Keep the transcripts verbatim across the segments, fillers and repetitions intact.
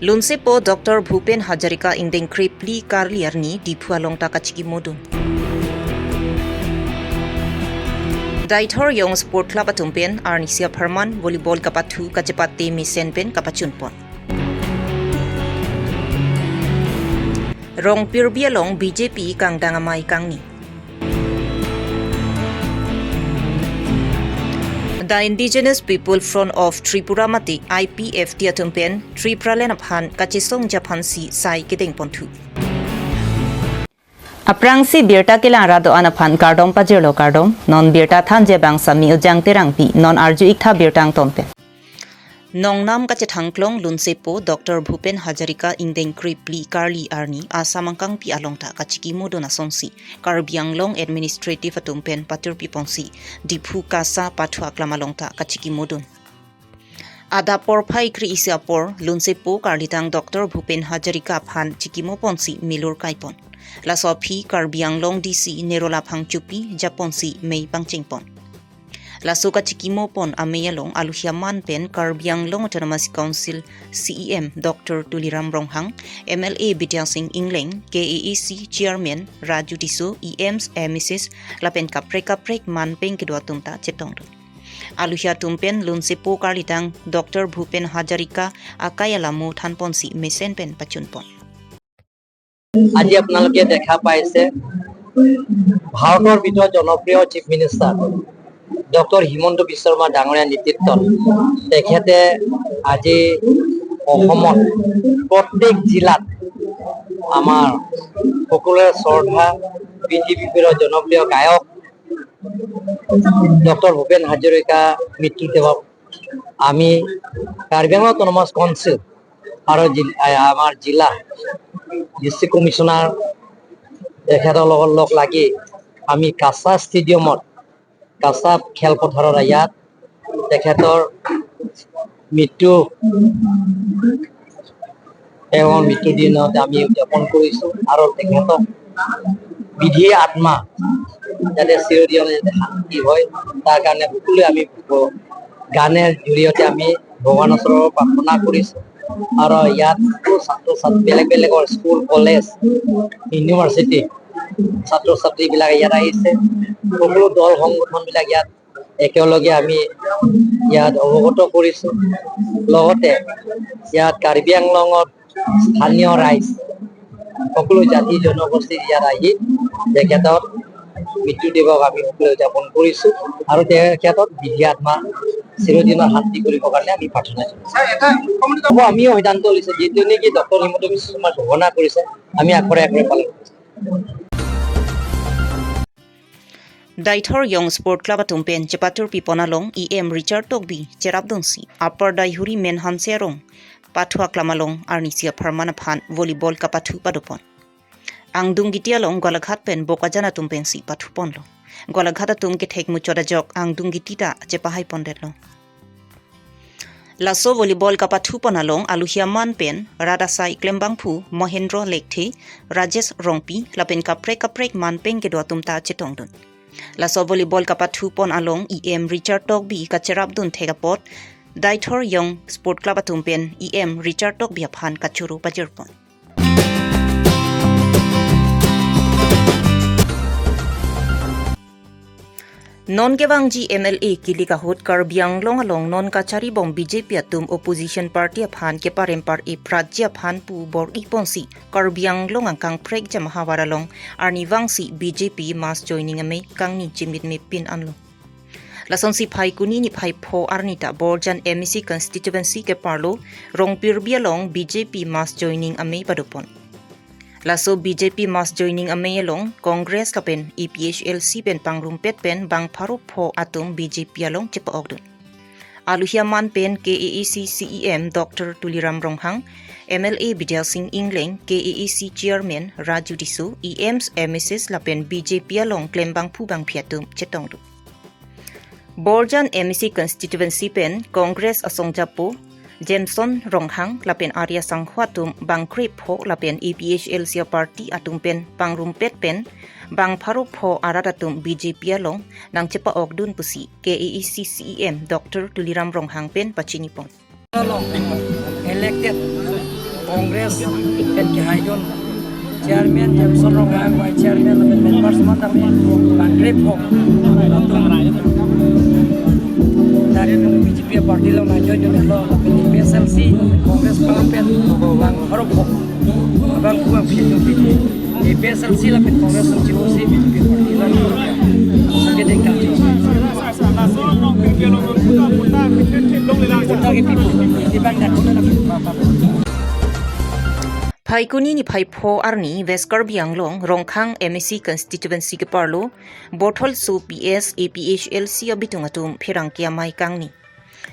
Lunsepo Doctor Bhupen Hazarika ingdeng krephli karli arni Diphu along ta kachikimodun. Deithor Young Sport Club atum pen arnisi apharman volleyball kapathu kachepate mesen pen kapachunpon. Rongpirbi along B J P kangdang amei kangni. The Indigenous People Front of Tripura mate I P F T atum pen Tipraland aphan kachesongji aphansi sai kedengponthu. Aphrangsi birta kelang ra do-an aphan kardom pajirlo kardom, non birta thanji abang Sami Ujang Terangpi, non arju-iktha birta angton pen. Nongnam kachethangklong Lunsepo Doctor Bhupen Hazarika ingdeng krephli karli arni Assam angkangpi along ta kachikimodun asonsi Karbi Anglong Administrative atum pen patirpiponsi Diphu KASA pathu aklam along ta kachikimodun. Adap porphai kre-isi apor Lunsepo karlidang Doctor Bhupen Hazarika aphan chikimoponsi milur kaipon. Laso aphi Karbi Anglong D C Nirola Phangchopi japonsi mei pangchengpon. Laso kachikimopon amei along aluhi aman pen Karbi Anglong Autonomous Council C E M Doctor Tuliram Ronghang, M L A Bidya Sing Engleng, K A A C Chairman Raju Tisso, E Ms, M Cs, lapen kaprek kaprek manpeng kedo atum ta chetongdun. Aluhi atum pen Lunsepo karlidang Doctor Bhupen Hazarika akai alamo thanponsi mesen pen pachunpon. আজি আপোনালোকে দেখা পাইছে, ভাৰতৰ ভিতৰত জনপ্ৰিয় chief minister doctor Himanta বিশ্ব শৰ্মা ডাঙৰীয়াৰ নেতৃত্বত তেখেতে আজি অসমত প্ৰত্যেক জিলাত আমাৰ সকলোৰে শ্ৰদ্ধা বি জে পিৰ জনপ্ৰিয় গায়ক ডক্টৰ ভূপেন হাজৰিকা মৃত্যু দিৱস আমি কাৰ্বি আংলং অট'নমাছ কাউন্সিল আৰু জি-, আ-, আমাৰ জিলা ডিষ্ট্ৰিক্ট কমিশ্যনাৰ তেখেতৰ লগত লগ লাগি আমি কাছা ষ্টেডিয়ামত, কাছা খেলপথাৰত ইয়াত তেখেতৰ মৃত্যু, তেওঁৰ মৃত্যু দিনত আমি উদযাপন কৰিছোঁ আৰু তেখেতক বিধি আত্মা যাতে চিৰদিন যাতে শান্তি হয়, তাৰ কাৰণে সকলোৱে আমি গানৰ জৰিয়তে আমি ভগৱানৰ ওচৰত প্ৰাৰ্থনা কৰিছোঁ। আৰু ইয়াত ছাত্ৰ ছাত্ৰী, বেলেগ বেলেগৰ স্কুল, কলেজ, ইউনিভাৰ্চিটি ছাত্ৰ ছাত্ৰীবিলাক ইয়াত আহিছে। সকলো দল সংগঠনবিলাক ইয়াত একেলগে আমি ইয়াত অৱগত কৰিছোঁ। লগতে ইয়াত কাৰ্বি আংলঙত স্থানীয় ৰাইজ, সকলো জাতি জনগোষ্ঠী ইয়াত আহি তেখেতৰ মৃত্যু দিৱস আমি সকলোৱে উদযাপন কৰিছোঁ আৰু তেখেতক বিধি আত্মা চিৰদিনৰ শান্তি কৰিবৰ কাৰণে আমি প্ৰাৰ্থনা জনাইছোঁ। ছাৰ, এটা কমিটি হ'ব, আমিও সিদ্ধান্ত লৈছোঁ, যিটো নেকি ডক্টৰ হিমন্ত বিশ্ব শৰ্মাই ঘোষণা কৰিছে, আমি আখৰে আখৰে পালন কৰিছোঁ। Deithor Young Sport Club atum pen chepatirpipon along E M Richard Tokbi cherapdunsi Upper Daihuri Men Hanse arong pathu aklam along arnisi apharman aphan volleyball kapathu padopon. Angdung Giti along Golaghat pen Bokajan atum pensi pathuponlo. Golaghat atum kethek muchot ajok Angdung Giti ta chepahaipondetlo. Laso volleyball kapathupon along aluhi aman pen rat asai klembangphu Mohendro Lekthe, Rajesh Rongpi lapen kaprek kaprek manpeng kedo atum ta chetongdun. Laso volleyball kapathupon along E M Richard Tokbi kacherapdun thek apot Deithor Young Sport Club atum pen E M Richard Tokbi aphan kachoro pajirpon. Non kevangji M L A kilik ahut Karbi Anglong along non kacharibom B J P atum opposition party aphan keparempar ipratji aphan pu bor-iponsi Karbi Anglong angkang prekjam ahavar along arnivangsi B J P mass joining amei kangni chimit mepin anlo. Lasonsi Phaikuni niphai pho arni ta Borjan M A C constituency keparlo Rongpirbi along B J P mass joining amei padopon. Laso B J P mass joining amei along Congress lapen A P H L C pen pangrumpet pen bang pharo pho atum B J P along chepa-okdun. Aluhi aman pen K A A C C E M Doctor Tuliram Ronghang, M L A Bidya Sing Engleng, K A A C Chairman Raju Tisso, E Ms, M A Cs lapen B J P along klembangphu bangphi atum chetongdun. Borjan M A C constituency pen Congress asongjapo Jameson Ronghang lapen Arya Sangho atum bang krepho lapen A P H L C party atum pen pangrumpet pen bang pharo pho arat atum B J P along nangchepa-okdun pusi K A A C C E M Doctor Tuliram Ronghang pen pachinipon. Elected Congress pen kehaidun Chairman Jameson Ronghang, Vice Chairman lapen members matang bang grep hok. Latum dak B J P party along nangjoin dunlo, lapen A P H L C, Congress pang pen bang harok hok. Bang kuang P H L C, A P H L C lapen Congress along chiru si B J P party along kedeng kang. Kita ke people, di bang dak kuna lapen. Phaikuni niphai pho arni West Karbi Anglong Rongkhang M A C constituency keparlo Bortholso P S A P H L C abitung atum pherangke amei kangni.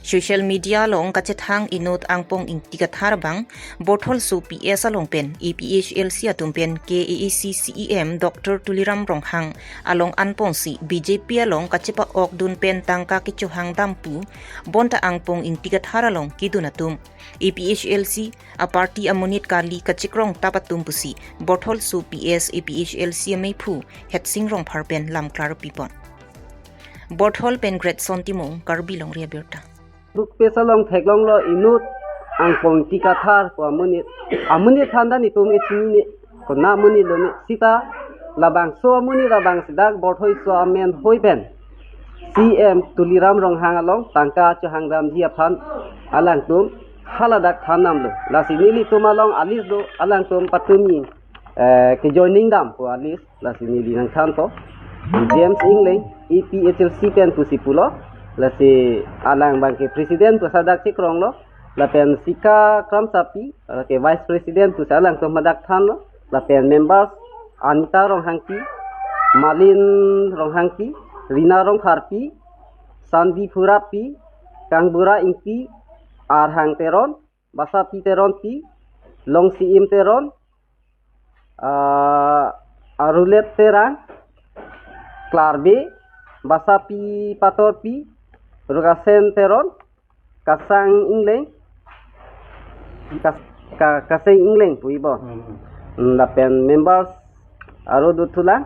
Social media along kachethang inut Angpong Ingti Kathar abang Bortholso P S along pen A P H L C atum pen K A A C C E M Doctor Tuliram Ronghang along anpongsi B J P along kachepa-okdun pen tangka kechohang dam pu bonta Angpong Ingti Kathar along kedun atum A P H L C aparty amonit kali kachekrong tap atum pusi Bortholso P S A P H L C ameiphu Hetsing Rongphar pen lam klarpipon. Borthol pen Greatson Timung, Karbi Longri Abirta. Book page along theklonglo inut Angpong Ingti Kathar pu amonit. Amonit aphan ta netum echini ne. Konat amonit lo ne. Sita labangso amonit labangsi dak Bortholso amen hoi pen C E M Tuliram Ronghang along tangka chohang damji aphan alangtum haladak than damlo. Lasi nelitum along a-list do, alangtum patumi, eh, kejoining dam pu a-list. Lasi neli nangthanpo. James Engleng, A P H L C pen pusi pulo. Lasi alang abangke president pu hadak chekronglo. Lapen Sika Kramsapi, ke vice president pusi alangtum hadak thanlo. Lapen members Anita Ronghangpi, Malin Ronghangpi, Rina Rongpharpi, Sandi Phurapi, Kangbura Ingti, Arhang Teron, Basapi Teronpi, Longsiim Teron, ah, Arulet Terang, Klarbe, Basapi Patorpi, Rukasen Teron, Kasang Engleng, Kas-, Ka-, Kaseng Engleng pu ibo. Hmm. Hmm, lapen members aro dothulang,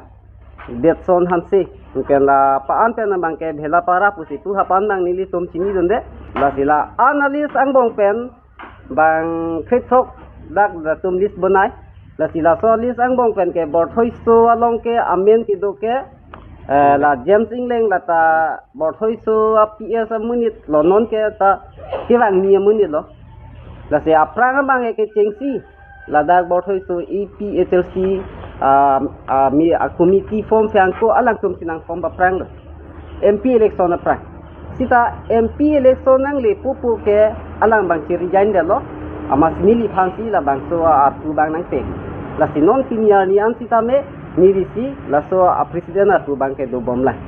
Detson Hanse. Anke la pa-an pen abangke Bhelapara pusi pu, ha-an abang nelitum chinidunde. Lasi la-an a-list angbong pen bang krethrok dak latum list bonai. Lasi laso list angbong pen ke Bortholso along ke amen kedo ke, eh, la James Engleng lata Bortholso a-P S amonit lo, non ke ta kevangji amonit lo. Lasi aphrang abang ke kechengsi ladak Bortholso A P H L C, ah, ah, mi, ah, committee form phiangko alangtum si nang-form aphrang lo. M P election aphrang. Sita M P election nangle pupu ke alang abang si resign detlo. Amatsi neliphan si labangso arpu abang nangpek. Lasi non pini arni an sitame nelisi laso a-president arpu abang ke dobomlang.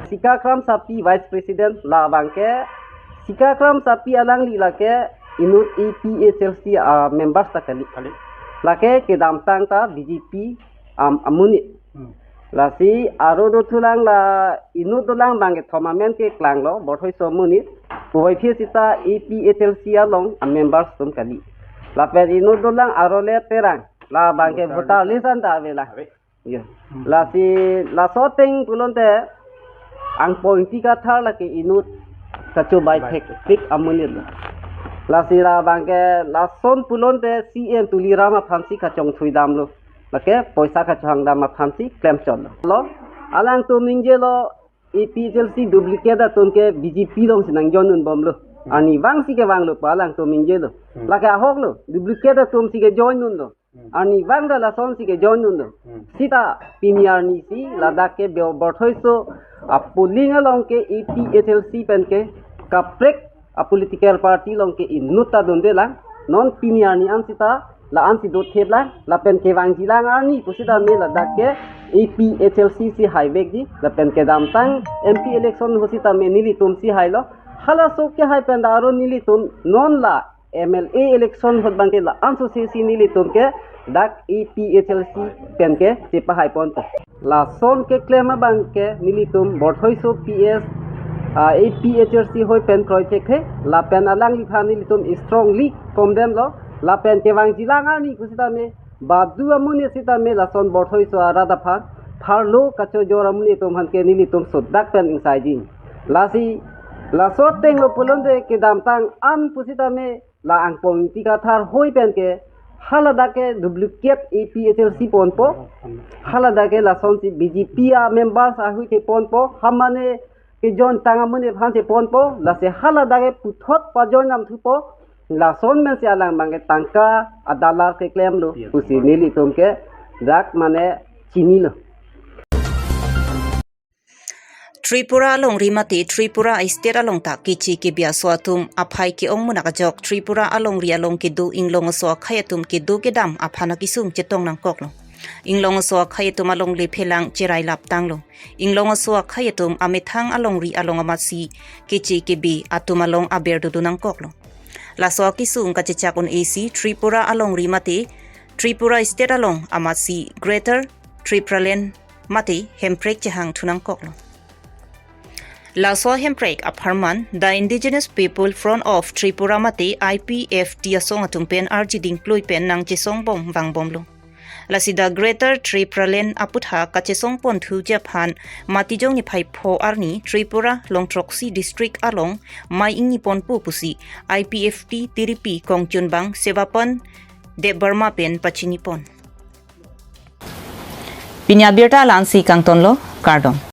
Sika Kramsapi vice president, la abangke Sika Kramsapi alangli lake inut A P H L C a-members ta kali. Kali. Lake kedamtang ta B J P am-, amonit. Hmm. Lasi aro dothulang la inut dolang abangke thom amen keklanglo, Bortholso amonit. Puvoiphit sita A P H L C along a-members atum kali. Lapen inut dolang Arulet Terang, la abangke voter list an ta avelang. Ave. Ya. Hmm. Lasi laso ateng pulote Angpong Ingti Kathar lake inut kachobai thektik amonit lo. Lasi la abangke lason pulote C E M Tuliram aphansi kachongthui damlo. Lake poisa kachohang dam aphansi klemchotlo. Lo, alangtum ningjelo A P H L C duplicate atum ke B J P alongsi nang-join dunbomlo. Hmm. Arnivang si kevanglo pu alangtum ningjelo. Hmm. Lake ahoklo, duplicate atum si ke-join dunlo. Hmm. Arnivang ta lasonsi ke-join dunlo. Hmm. Sita pini arni si ladak ke Bo-, Bortholso a-polling along ke A P H L C pen ke kaprek a-political party along ke inut ta dundelang. Non pini arni an sita la-ansi dotheplang, lapen kevangjilang arni pusitame ladak ke A P H L C si haivekji, lapen kedamtang M P election ahut sitame nelitum si hailo. Halaso kehai pen ta aro nelitum non la M L A election ahut abangke la-anso sesi nelitum ke dak A P H L C pen ke chepahaiponpo. Lason keklem abangke nelitum Bortholso P S, ah, A P H L C hoi pen kroithekthe, lapen alangliphan nelitum strongly condemn lo, lapen kevangjilang arni pusitame, badu amonit sitame lason Bortholso arat aphan pharlo kachojor amonit atum aphan ke nelitum sodak pen ingsaiji. Lasi, laso atenglo pulote kedamtang an pusitame La Angpong Ingti Kathar hoi pen ke haladak ke duplicate A P H L C ponpo. Haladak ke lasonsi B J P a members ahut ke ponpo. Hamane ke join tang amonit aphan si ponpo. Lasi haladak ke puthot pa join nam thupo. Lason mensi alang abang ke tangka adalar keklemlo pusi nelitum ke dak mane chinilo. Tripura alongri mate Tripura state along ta keche kebi aso atum aphai ke-ong munak ajok Tripura alongri along kedo inglong aso akhai atum kedo kedam aphan akesung chetong nangkoklo. Inglong aso akhai atum alongle phelang cherai laptanglo. Inglong aso akhai atum amethang alongri along amatsi keche kebi atum along aber dodo nangkoklo. Laso akesung kachechak un-esi Tripura alongri mate Tripura state along amatsi Greater Tipraland mate hemprek chehang thu nangkoklo. Laso hemprek apharman The Indigenous People Front of Tripura mate I P F T asong atum pen arjiding plui pen nangchesong bom vangbomlo. Lasi The Greater Tipraland aputhak kachesong ponthuji aphan Matijong niphai pho arni Tripura longthroksi district along mei ingni ponpo pusi I P F T tiripi kongchunbang Sevapan Debbarma pen pachini pon. Pini abirta la-ansi kangtonlo, kardom.